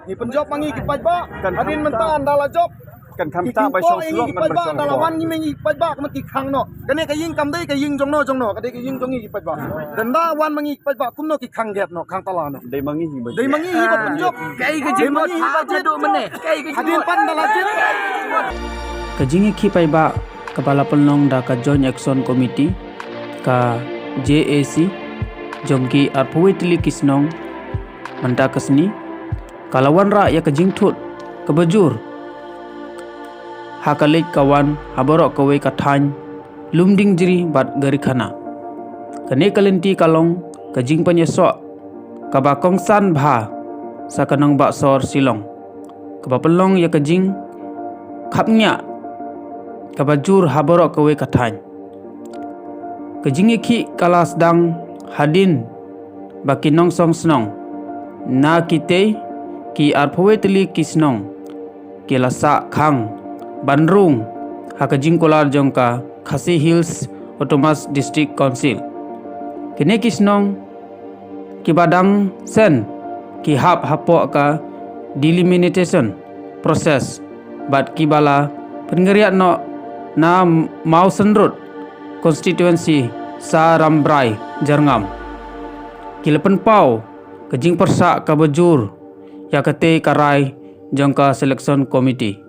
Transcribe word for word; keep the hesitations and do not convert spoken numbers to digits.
Ngi pynjop ma ngi ki paidbah. Hadien mynta ynda la jop. Kan kham tah ba shong surok ngi ki paidbah, ynda la wan ngi ma ngi ki paidbah kumno ki khang noh. Kane ka ïing kam dei ka ïing jong no jong no, ka dei ka ïing jong ngi ki paidbah. Ynda wan ma ngi ki paidbah kumno ki khang gate noh, khang tala noh. Dei ma ngi hi ba. Dei ma ngi hi ba pynjop. Kai ka jingmut ha ka duk mynne. Kai ka jingmut. Hadien pat ynda la jop. Ka jingïakhih paidbah kaba la pynlong da ka Joint Action Committee, ka J A C, jong ki arphew wei tylli ki shnong mynta ka sngi ka la wanrah ïa ka jingthut kaba jur ha ka leit ka wan ha baroh kawei ka thaiñ, Lumdieng, Jri bad Garikhana. Kane ka lynti ka long ka jingpynïasoh kaba kongsan bha sa ka nongbah sor Shillong, kaba pynlong ïa ka jingkhapngiah kaba jur ha baroh kawei ka thaiñ. Ka jingïakhih ka la sdang hadien ba ki nongsong shnong na kitei ki arphew wei tylli ki shnong ki la sah khang ban rung ha ka jingkular jong ka Khasi Hills Autonomous District Council. Kine ki shnong kiba dang shen ki hap hapoh ka delimitation process bad kiba la pynngriat noh na Mawsynrut constituency sha Rambrai Jyrngam ki la pynpaw ka jingpyrshah kaba jur ïa katei ka rai jong ka selection committee.